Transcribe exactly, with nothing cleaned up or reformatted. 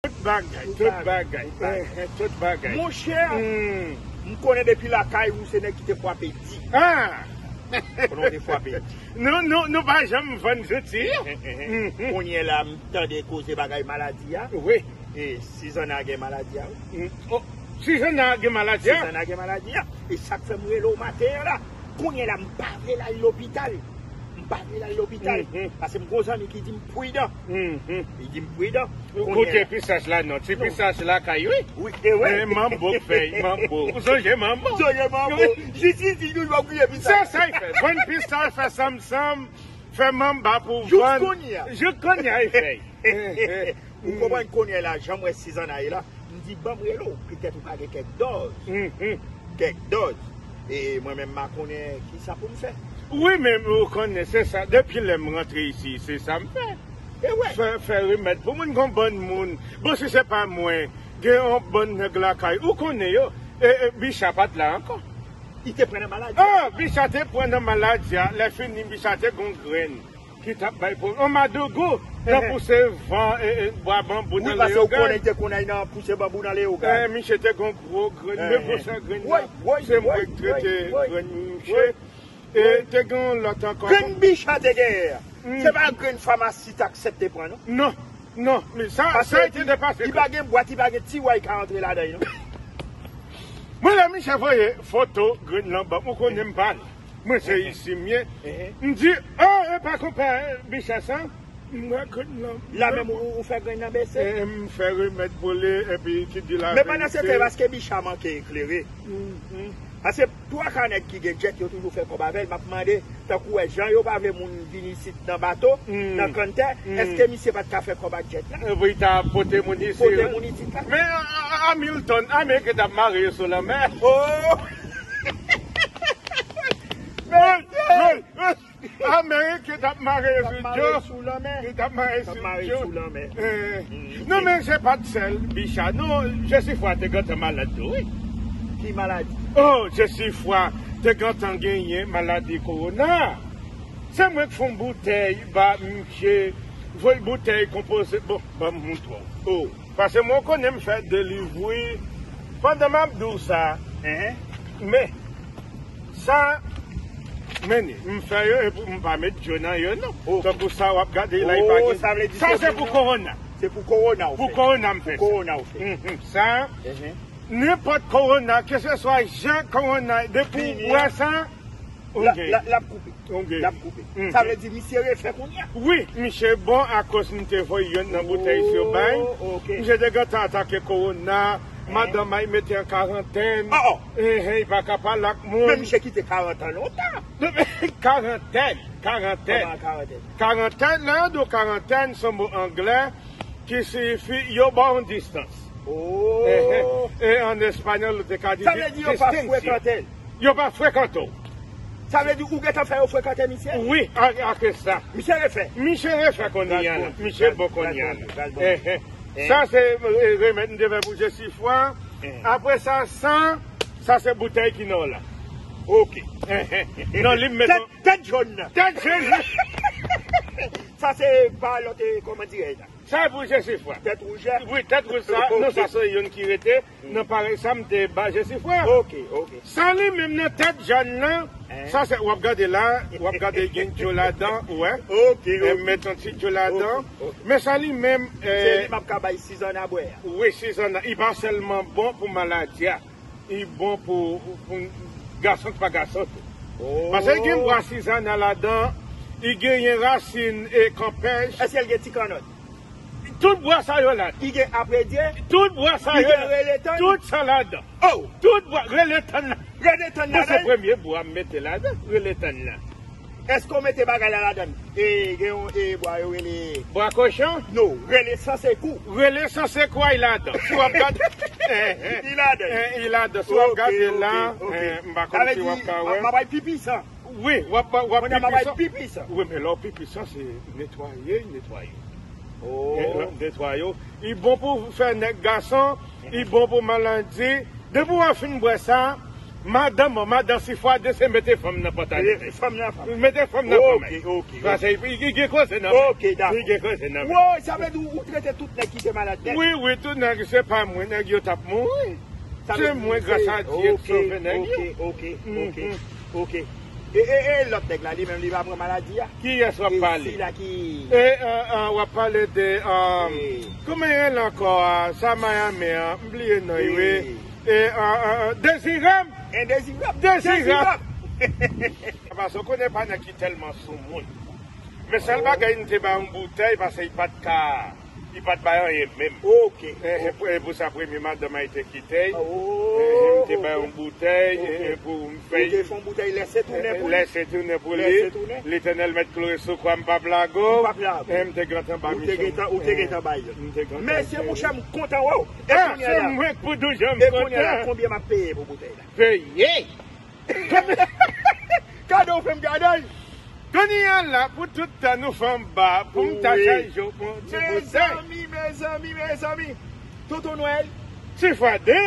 Tout bagay, tout bagay, tout bagay. Monchè, m konnen depi lakay ou se nèg ki te frape di. Ah! Konnen ou te frape di. Nou, nou, nou pa janm vann zouti. Kounye la, m tande koze bagay maladi a. Wi. E Sizanna gen maladi a, wi. Sizanna gen maladi a? Sizanna gen maladi a. E sa k fè m rele w maten an la. Kounye la, m pa vle l al lopital. M pa vle l al lopital. Paske m gon zanmi ki di m pridan. Li di m pridan. Kote pistaj la non. Ti pistaj lakay, wi. Wi, e wi. Manbo k fè l, manbo. Ou sonje manbo? Sonje manbo. Jis isit nou pa bliye pistaj. Se sa l fè. Vann pistaj, fè sanmsanm, fè manba pou vann. Jis kounye a. Jis kounye a, l fè l. Ou konprann kounye la, jan m wè Sizanna ye la, m di ban m rele w, petèt ou ka gen kèk dòz. Kèk dòz. E mwen menm, m pa konnen ki sa pou m fè. Wi, men ou konnen, se sa. Depi lè m rantre isi, se sa m fè. E wè. Fè, fè remèd pou moun, gon bann moun. Bon, si se pa mwen, gen yon bann nèg lakay. Ou konnen yo. E, e Bicha pa t la ankò. Li te pran nan maladi a. Ah, Bicha te pran nan maladi a. Lè fini, Bicha te gon grenn ki t ap bay pwoblèm. Yon madougou nan pouse van, e, e, bwa banbou nan Leyogàn. Wi, paske ou konnen li te konn al nan pouse banbou nan Leyogàn. E, misye te gon gwo grenn, men gwosè grenn nan, se mwen k trete grenn misye. E te gen yon lòt ankò. Grenn Bicha te genyen an. Se pa grenn famasi t aksepte pran, non? Non, non, men sa, sa te depase. Li pa gen bwat, li pa gen tiwa, li ka antre ladan, non? Mwen, lè misye voye foto grenn lan ban m, ou konnen m pa l. Mwen se isi m ye. M di, oh, e pa konpè Bicha sa? M wè grenn lan. La menm ou, ou fè grenn nan bese? E m fè remèd pou li, epi ki di la verite. Men pandan se tan, paske Bicha manke eklere. Paske twa ka nèg ki gen djèt, yo toujou fè kòb avè l. M ap mande, tankou wè, jan yo pa vle moun vin isit nan bato, nan kanntè, èske misye pa t ka fè kòb ak djèt la? Epi li ta pote moun isi. Pote moun isit la. Men, a, a, Hamilton, Ameriken t ap mare yo sou lanmè. Oh! Men, men, Ameriken t ap mare yo sou Joe. T ap mare sou lanmè. Eh, non, men se pa t sèl Bicha. Non, Jesifwa te gentan malad tou, wi. Ki maladi? Oh, Jesifwa te gentan genyen maladi kowona. Se mwen k fè yon boutèy ba misye, voye boutèy konpoze. Bon, ban m montre w. Oh, paske mwen konnen m fè delivri. Pandan m ap di w sa, men sa, men m fè yo, epi m pa met dlo nan yo, non. Tankou sa w ap gade la, li pa gen. Sa se pou kowona. Se pou kowona w fè. Pou kowona m fè sa. Pou kowona w fè. Sa, nenpòt kowona, keseswa jan kowona, depi w bwè sa, l ap koupe. L ap koupe. Sa vle di misye refè kounye a? Wi, misye bon akoz m te voye yonn nan boutèy sou bay. Misye te gentan atake kowona, madanm ay mete an karantèn. Enhen, li pa ka pale ak moun. Men misye kite karantèn lontan. Karantèn, karantèn. Kòman karantèn? Karantèn, lè yo di w karantèn, se yon mo anglè ki siyifi yo ba w yon distans. Oh. E an espanyòl, ou te ka di distension. Sa vle di yo pa frekante l. Yo pa frekante w. Sa vle di ou gentan fè yo frekante misye? Wi, a, a ke sa. Misye refè. Misye refè kounye a la. Misye bon kounye a la. Sa se, eh, remèd m te fè pou Jesifwa. Apre sa, sa, sa se boutèy ki nan w la. Ok. Non, li m met tèt, tèt jòn nan. Tèt jòn nan. Sa se pa lòt, eh, kòman dirè la? Sa e pou Jesifwa. Tèt wouj la? Wi, tèt wouj sa, non, sa se youn ki rete nan parèy sa m te ba Jesifwa. Ok, ok. Sa li menm nan tèt jòn nan, sa se, w ap gade la, w ap gade gen dlo ladan, ou wè. Ok, ok. Met yon ti dlo ladan. Men sa li menm, se li m ap ka bay Sizanna bwè a. Wi, Sizanna, li pa sèlman bon pou maladi a. Li bon pou, pou gason k pa gason tou. Paske gen bwa Sizanna ladan, li genyen rasin e kanpèch. Èske l gen ti kannòt? Tout bwa sa yo ladan. Li gen apredye? Tout bwa sa yo ladan. Li gen rele tann? Tout sa ladan. Oh! Tout bwa, rele tann la. Rele tann ladan? Bon, se premye bwa m mete ladan, rele tann la. Èske w mete bagay la ladan? E, gen yon, e, bwa yo rele. Bwa kochon? Non, rele sansekou. Rele sansekou a, li ladan. Si w ap gade. Li ladan. Eh, li ladan. Si w ap gade la, eh, m pa konn si w ap ka wè. M ap bay pi pisan. Wi, w ap, w ap pi pisan. Wi, men lè w pi pisan, se netwaye, netwaye. Eh, netwaye w. Li bon pou fè nèg gason, li bon pou maladi. Depi w fin bwè sa, Madanm, madanm, si fwa de se mete fanm nan pòt a li. Mete fanm nan fanm. Mete fanm nan fanm. Ok, ok. Paske li gen koze nan men. Ok, dakò. Li gen koze nan men. Woy, sa vle di ou trete tout nèg ki te malad nèt? Wi, wi, tout nèg, se pa mwen, nèg yo t ap mouri. Se mwen, gras a Dye, k sove nèg yo. Ok, ok, ok. E, e, e lòt nèg la, li menm, li pa pran maladi a? Kiyès w ap pale? Sila ki... E, w ap pale de, kòman e l ankò a? Sa Miami an, m bliye non l, wi. E, Dezirab. Endezirab. Dezirab. Paske w konnen pa nèg ki tèlman sou moun. Men sèl bagay, m te ba yon boutèy, paske li pa t ka, li pa t bay anyen menm. Ok. E, e pou, e pou sa, premye madanm a te kite l. M te ba yon boutèy, e, e pou m fè... Ou te fè yon boutèy lèse tounen pou li? Lèse tounen pou li. Lèse tounen. Letènèl mèt kloure sou kwa, m p ap lage w. M p ap lage w. E m te gentan ba misye. Ou te gentan, ou te gentan bay yo. M te gentan bay yo. Mesye, monchè, m kontan wè w. E kounye a la? Se mwen k pou di w jan m kontan. E kounye a la, konbyen m ap peye pou boutèy la? Peye! Gade w fè m gade l. Kounye a la, pou tout tan nou fè anba, pou m ta chaje w pou yon ti boutèy. Mezanmi, mezanmi, mezanmi. Tonton Nwèl. Ti fwa de.